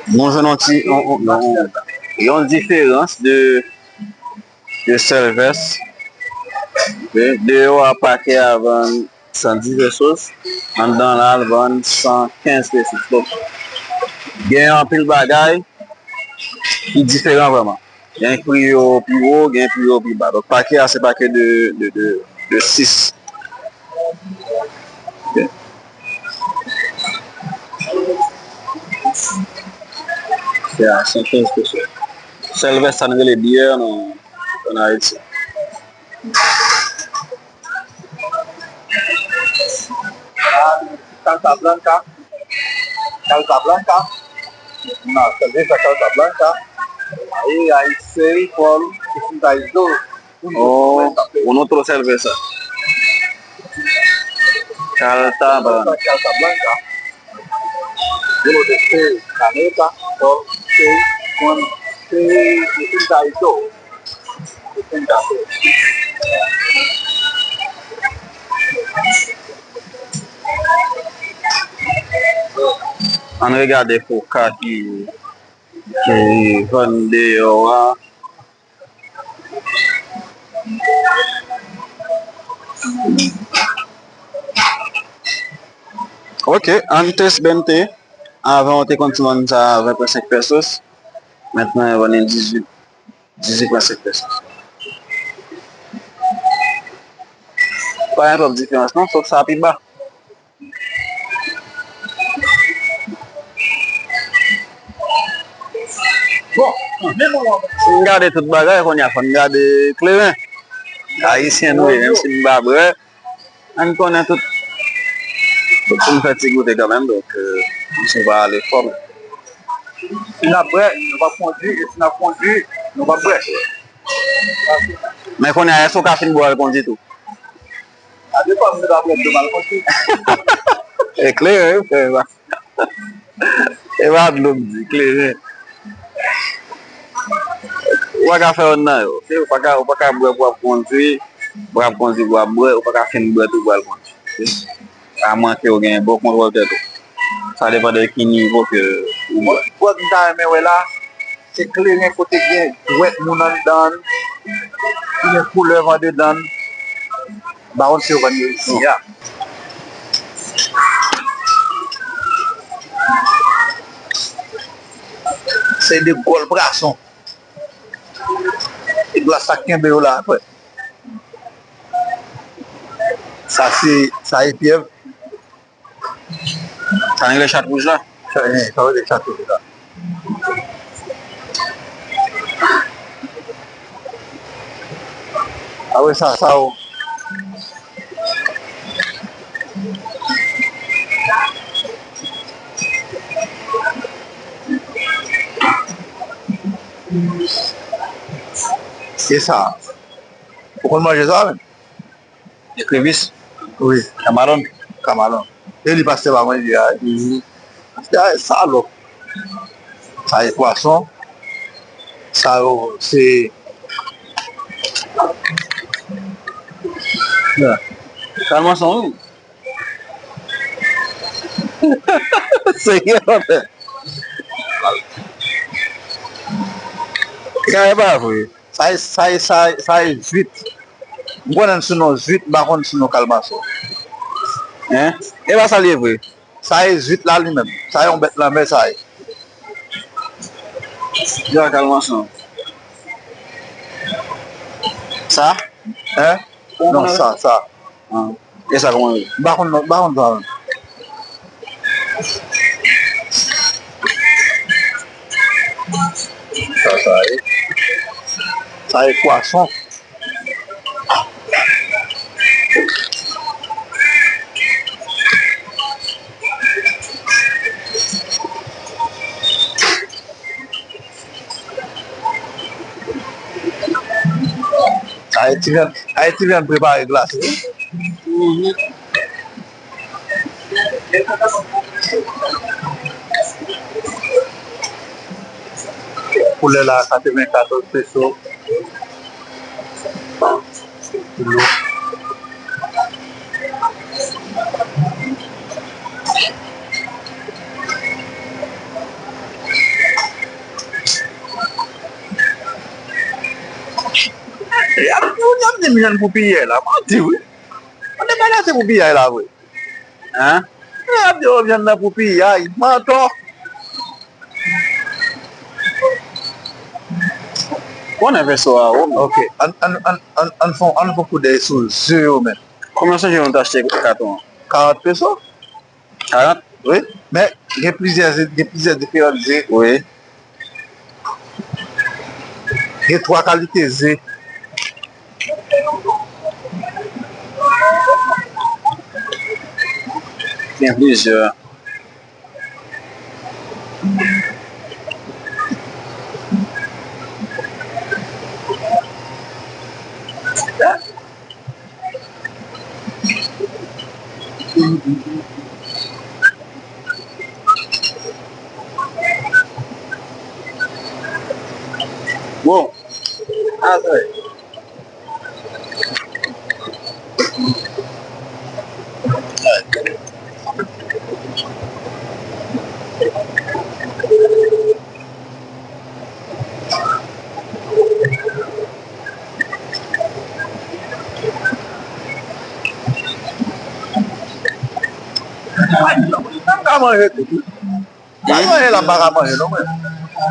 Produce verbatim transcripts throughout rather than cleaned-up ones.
Nou jwenn yon ti, yon, yon, yon, yon diferans de, de Sèlvès. Ok, deyò a pakè a vann san diz pesos, anndan la l vann san kenz pesos. Donk, gen anpil bagay ki diferan vrèman. Gen pri yo pi wo, gen pri yo pi ba. Donk, pakè a se pakè de, de, de, de sis. Ok. Ya, san kenz pesos. Sèlvès sa n rele byè nan, ann Ayiti. Salsa blanca. Salsa blanca. Una cerveza salsa blanca. Ahí hay seis por sesenta y dos. Oh, un otro cerveza. Salsa blanca. Salsa blanca. Uno de seis caneta por seis, con seis sesenta y dos. Ann regade koka ki, ki vann deyò a. Ok, antes veinte, avan ou te konn ti vann sa a ven pwen senk pesos, mentnan yo vann li dizuit, dizuit pwen senk pesos. Pa gen twòp diferans non, sof sa pi ba. Bon, men bon, si n gade tout bagay, kounye a fò n gade kleren. Ayisyen nou ye, menm si n pa bwè, ann konnen tout, tout moun fè ti goute kanmenm, donk, euh, misye pa ale fò, men. Si n ap bwè, nou p ap kondui, e si n ap kondui, nou p ap bwè. Men kounye a, èske w ka fin bwè w al kondui tou? Sa depann, si w ta bwè dlo m al kondui. E kleren, wi, frè, e pa, e pa dlo m di, kleren. Ou pa ka fè youn nan yo, ok? Ou pa ka, ou pa ka bwè pou w ap kondui, ou pa ka kondui pou w ap bwè, ou pa ka fin bwè tou pou w al kondui, ok? A mwen ke w gen bon kontwòl tèt ou. Sa depann de ki nivo ke ou bwè. Gwòg m ta renmen wè la, se kleren kote gen dwèt moun anndan l, ki gen koulè andedan l. M pa konn si yo vann yo isi a. Se de gòl pwason. E glas sa k kenbe yo la, frè. Sa se, sa e pyèv. Sa n rele chat wouj la? Sa, eh, sa w rele chat wouj la. Apre sa, sa w. E sa. Ou konn manje sa menm? Ekrevis? Wi. Kamalon? Kamalon. E li pastè pa manje a, wi. Mhm. Pastè a, salòp. Sa e pwason. Sa yo, se. Ya. Kalmason, wi. Serye, pastè. Sa e pa vre. Sa e, sa e, sa e, sa e zwit. M konnen l sou non zwit, m pa konn sou non kalmason. Hein? E pa sa l ye vre. Sa e zwit la li menm. Sa e yon bèt lanmè, sa e. Di a kalmason. Sa? Hein? Non, sa, sa. Ah. E sa kòman ye? M pa konn non, m pa konn sa menm. Sa, sa ye. Sa ye pwason. Ayiti vyann, Ayiti vyann prepare glase, wi. Mhm. Koulè la, katrevenkatòz peso. Kilo. Y ap di w, y ap di m jwenn pou piyay la. Manti, wi. Mwen te pa lese pou piyay la vre. Hein? Y ap di w jwenn nan pou piyay. Mantò. Konnen vèso a, wi. Ok, ann, ann, ann, ann, ann fè, ann fè koudèy sou je yo menm. Konbyen w sonje nou t achte katon an? Karant peso. Karant? Wi, men gen plizyè, gen plizyè diferan je. Wi. Gen twa kalite je. Gen plizyè. Bon. Atè. M ka manje tout, wi. Pa manje la, m pa ka manje non, mwen.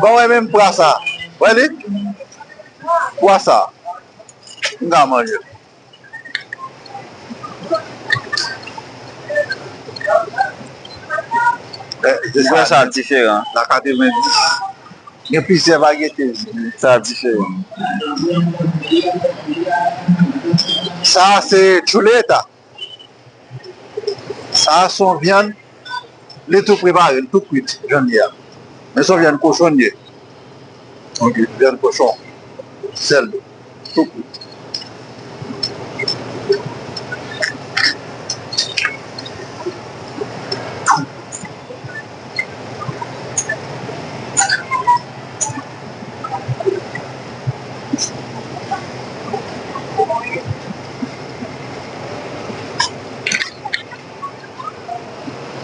Bon, wè menm pwa sa. Wè li? Pwa sa. M ka manje. Eh, se sa. Pwa sa diferan. La katrevenndis. Gen plizyè varyete. Sa diferan. Sa se chuleta. Sa a se yon vyann, li tou prepare, li tou kwit, jan l ye a. Men se yon vyann kochon li ye. Ok, vyann kochon. Sèl li. Tou kwit.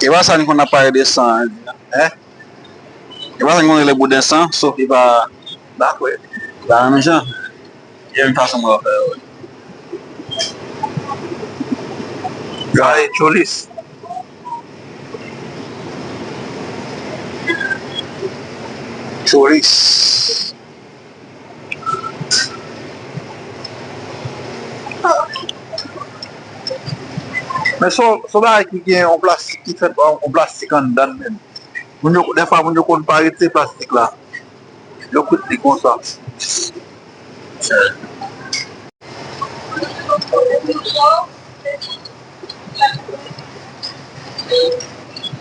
E pa sa n konn ap pale de san an, hein? E pa sa n konn rele bouden san, sof li pa, pa kwè. Li pa nan menm jan. Menm fason mwen wè fè yo. Gade Cholis. Cholis. Men se yon, se yon bagay ki gen yon plastik ki fèt, yon plastik anndan l menm. Moun yo, dèfwa moun yo konn pa retire plastik la. Yo kwit li konsa.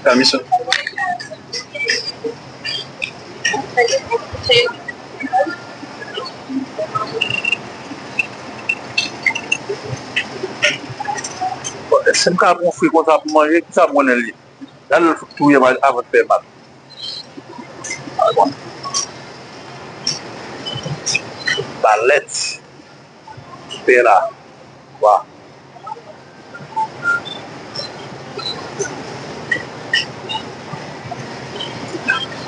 Pèmisyon. Bon, èske m ka pran fwi konsa pou manje? Kisa m konnen li? Gade lè l fout touye m avan l fè mal. Balèt. Pera. Wa.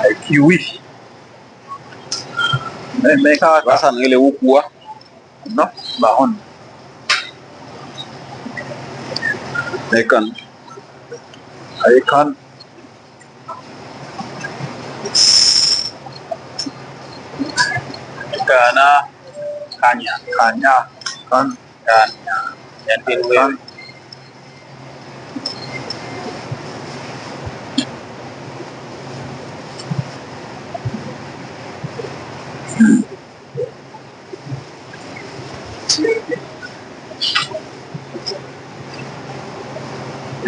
Ay, kiwi. Men, men, kaka. Sa n rele woukou a. Non, m pa konn. Ay, kann. Ay, kann. Kana, kanya. Kanya, kann. Kanya. Yan te lwe. Kann.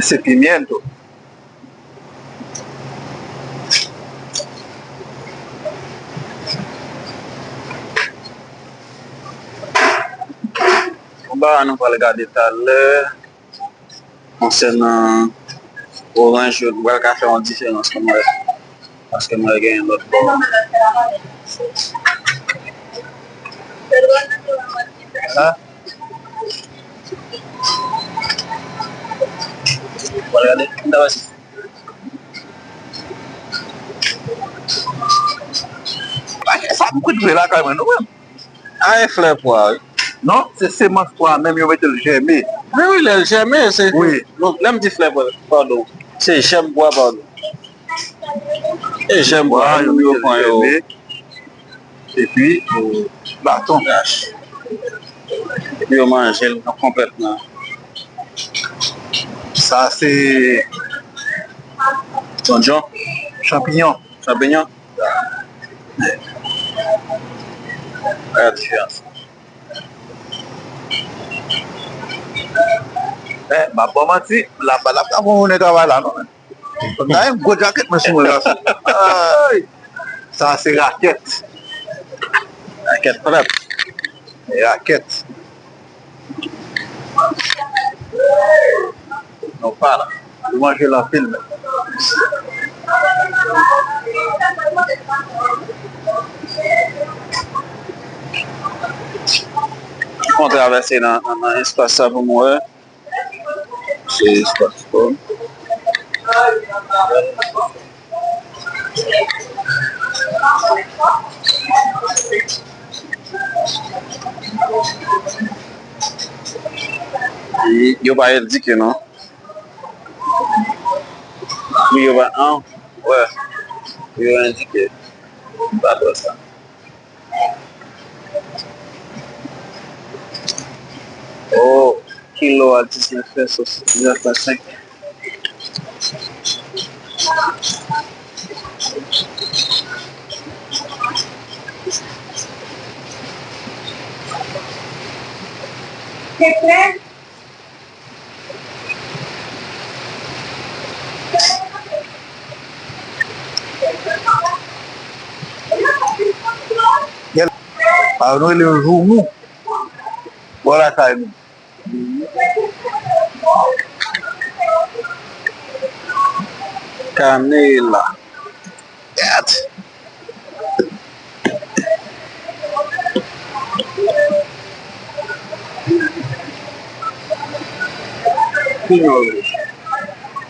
Se pimiento. Yon bagay nou pral gade talè konsènan oranj yo, nou pral ka fè yon diferans pou nou wè. Paske mwen genyen lòt bò. Ha? Mwen gade, m ta wè si. Sa m kwit vre lakay mwen, nou menm. A, e flè pwa, wi. Non, se semans pwa menm yo mete l jèmen. Men wi, lè l jèmen, se... Wi. Non, lè m di flè, padon. Se jèm pwa, padon. E jèm pwa, yo pran yo. Epi, baton. Epi yo manje l konplètman. Sa se... Chanpinyon. Chanpinyon? Chanpinyon? Gade diferans. Eh, m ap ba w manti, la, la, la, pa bon jounen travay la, non. Gade yon gwo djakèt mwen sou mwen la. Ay! Sa se rakèt. Rakèt frap. Rakèt. Nou pa la. Nou manje l anpil menm. Mwen travèse nan, nan, nan espas sa pou mwen wè. Se espas spò. Yo pa endike non. Yo pa, an, wè. Yo endike. M pa t wè sa. Oh, kilo a diznèf pesos, diznèf pwen senk. Gèl, pa nou rele yo joumou. Bò lakay nou. Kanela. Gèt.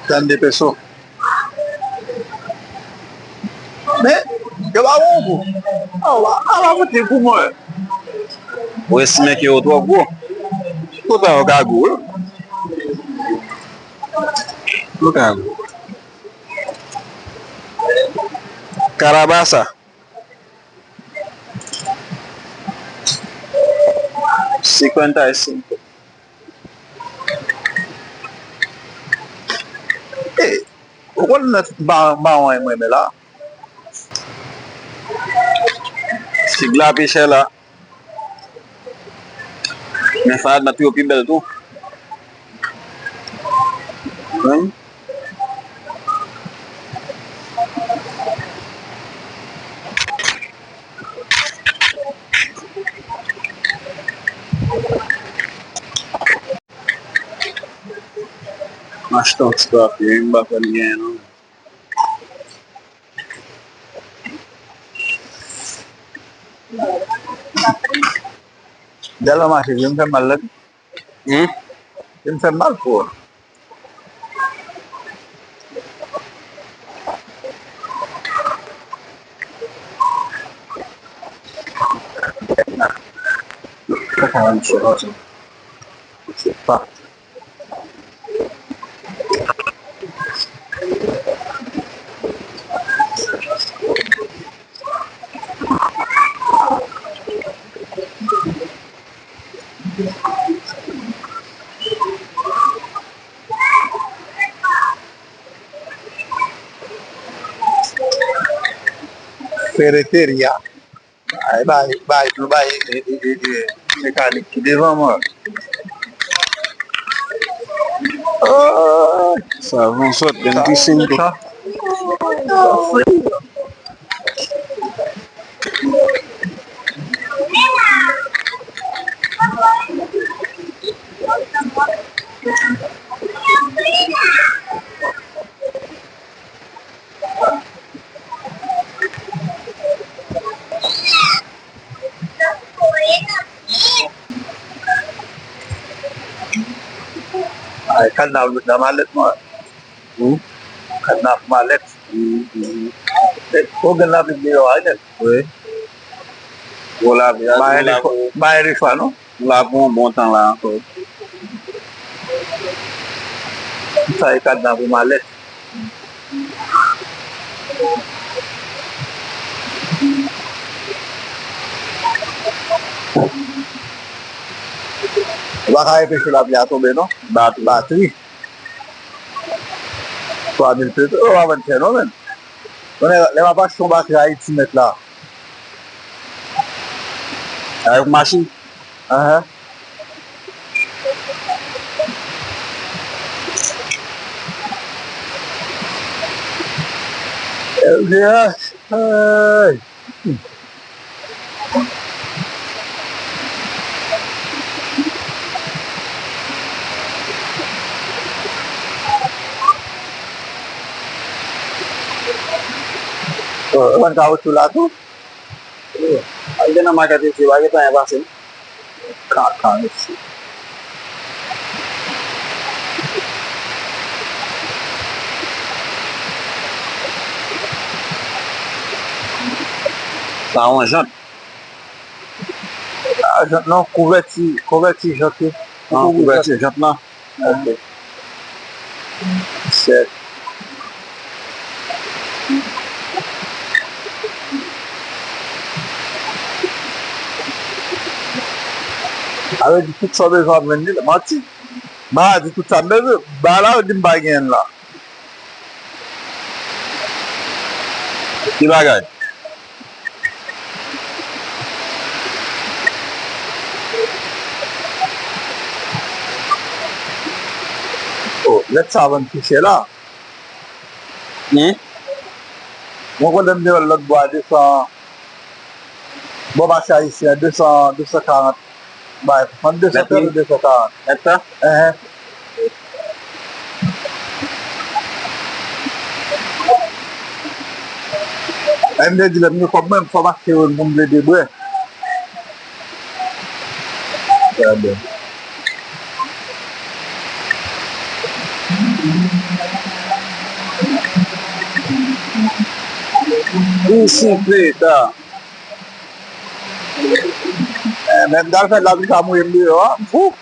Trannde peso. Men, yo pa bon gou. Awa, awa, mete gou mwen. Ou estime ke yo twò gou? Tout sa yo ka gou, wi. Yo ka gou. Kalabasa. Cincuenta y cinco. Hey, ou konn lòt ba-, bawon an mwen renmen la? Fig la pi chè la. Men sa a, nòt yo pi bèl tou. Menm. M achte yon ti kafe, wi, m pa kwè m genyen non. Dèlè mache, vin fè mal la. Hmm? Vin fè mal pou ou. Sa ka rann chè konsa. Se pa. Ferreteria. Ay, bay, bay, nou bay, e, e, e, e, mekanik ki devan mwen. Oh! Sa van sot, gen pisin tou. Sa. Ay, kadna nan malèt mwen. Hmm? Kadna malèt. Hmm, hmm. E, ou gen lavi deyò a, nèt. Wi. Gwo lavi a, gwo lavi. Bagay de chwa, non? Nou la pou yon bon tan la ankò. Sa e kad la pou malèt. Ou pa ka anpeche lapli a tonbe, non? Batri. Batri. Twa mil peso. Oh, w ap vann chè, non, menm. Konnen, lè m ap achte yon batri Ayiti nèt la. Avèk machin? Ahan. L V H. Hey. Ou konn kawotchou la tou? Al gen nan makèt isi, pa gen anyen pase. Kaka, mesye. Sa yon jant. Ah, jant non, kouvèti, kouvèti jant wi. Ah, kouvèti jant lan. Ok. Sèt. Sa vle di tout sa w bezwen w ap jwenn li la. Manti. M pa di tout sa m bezwen. Ba la, yo di m pa genyen l la. Ki bagay? Oh, nèt sa vann pi chè la. Wi. Mwen konnen m te wè l lòt bò a de san, bò mache ayisyen an, de san, de san karant. Bay, ant de san trant e de san karant. Nèt sa? Enhen. M te di lè m gen kòb mwen, m fò m achte youn pou m plede bwè. Trè byen. Isi, pita. Eh, men m t al fè lapli ka mouye m deyò a, m fou.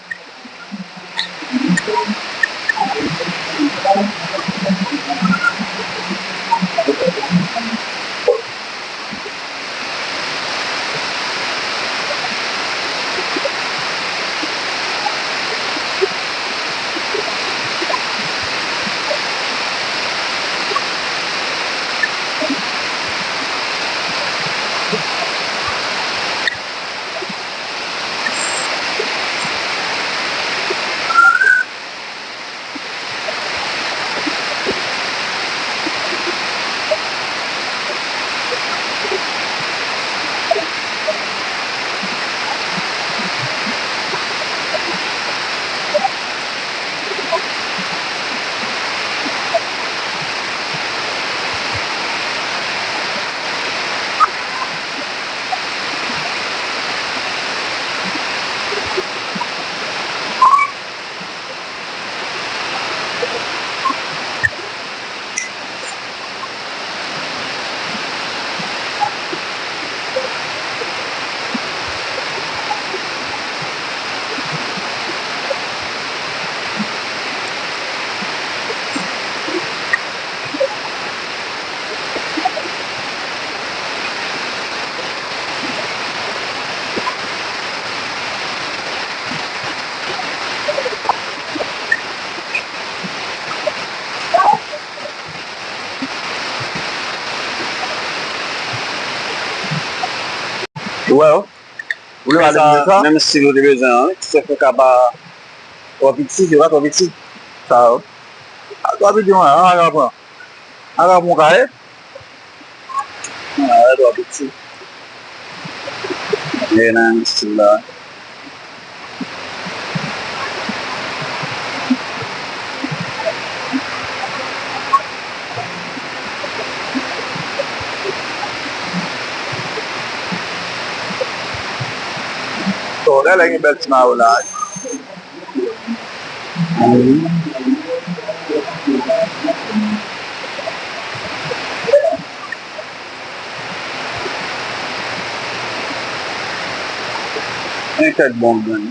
Ou wè, wi. Ou wè sa, menm stil ou te bezwen an, wi. Ti sèk yo ka pa twò piti, yo pa twò piti. Sa yo. A twò piti, mwen, an, an, pran. An, pran yon kare. An, twò piti. Gen nan stil la. Bon, gade la gen bèl ti mayo la. Yon kèk bon grenn.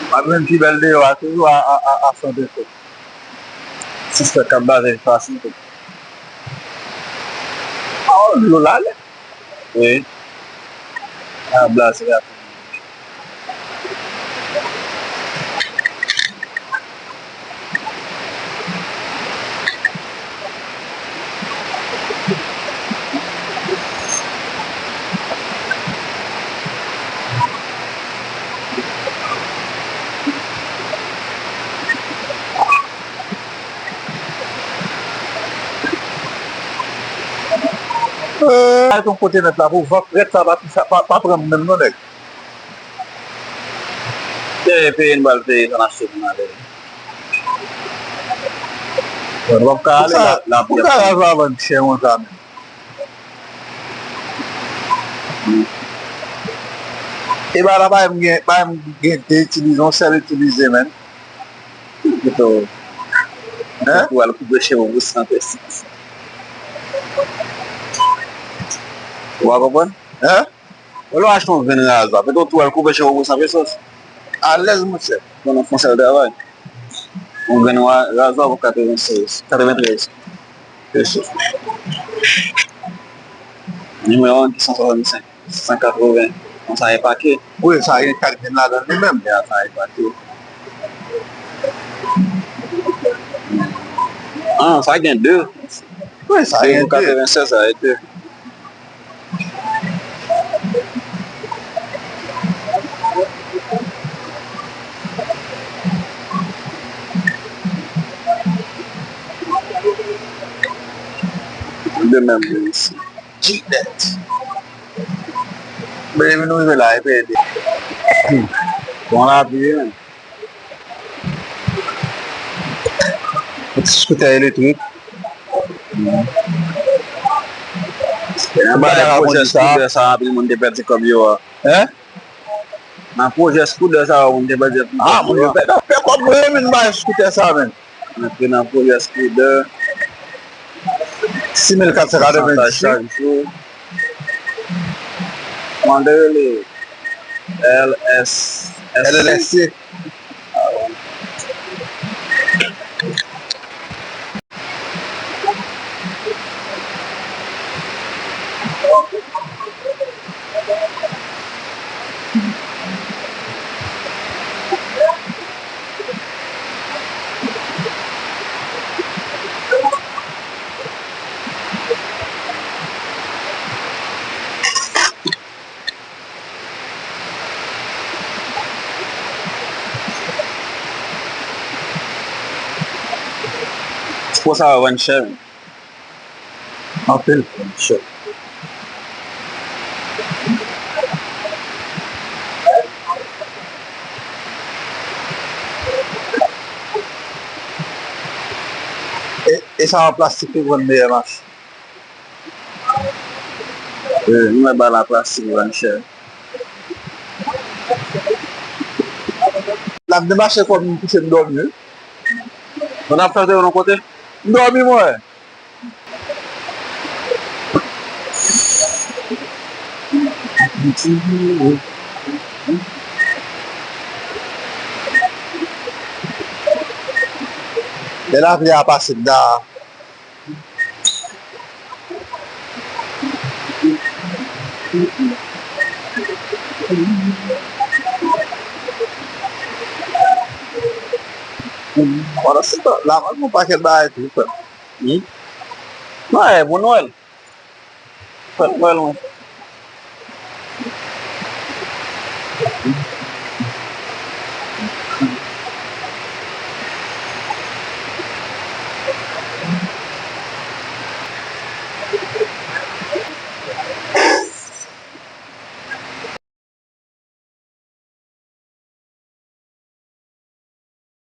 W ap jwenn pi bèl deyò a toujou a, a, a, a Sante tou. Sispèk k ap baze fasil tou. Oh, dlo la ale. Wi. A, blaze a. Ay, ton kote nèt la, pou vant frèt sa, pa, pa, pa pran m menm non, nèg. Se peye n pral peye, sa n achte pou n ale. Bon, nou p ap ka ale la, la. Pou ka razo a vann chè konsa menm. E ba la, pa m gen, pa m gen de itilize, yon sèl itilize, menm. Pito, hein? Pou al koupe cheve pou san pesos. Ou pa konprann? Hein? Ou lè w achte yon grenn razwa, pito tou al koupe cheve pou san pesos. Alèz, monchè. Bon, nan fon sèl travay. Yon grenn wa-, razwa pou katreven sèz, katreven trèz pesos. Nimewo an ki san swasannsenk. San katreven. Bon, sa e pake. Wi, sa gen kat grenn ladan li menm. Ya, sa e pake. Ah, sa gen de. Wi, sa gen de. Katreven sèz, sa e de. De menm isi. G-Net. Men depi nou rive la, epi ede. Hmm. Bon lapli, wi, menm. Yon ti skoutè elektrik. Hmm. Nan pwojè skoutè sa, anpil moun te pèdi kòb yo a. Hein? Nan pwojè skoutè sa, moun te pèdi anpil kòb yo a. Ah, moun yo pèdi anpil kòb, mwen menm, m bay skoutè sa, menm. Antre nan pwojè skoutè. Sis mil kat san katrevendizuit. Chak jou. Mande li L S S C. L S C. Pou sa vann chè. Anpil, chè. E, e sa an plastik ki vann meyè mache. E, nou wè ba la plastik vann chè. L ap demache kòm m kouche m dòmi, wi. Bon, n ap fè yon kote? M dòmi, mwen. Lè lapli a pase m ta. Pandan se tan, lavan gen yon pakèt bagay tou, frè. Wi. Mwen, bon Nwèl. Fèt Nwèl mwen.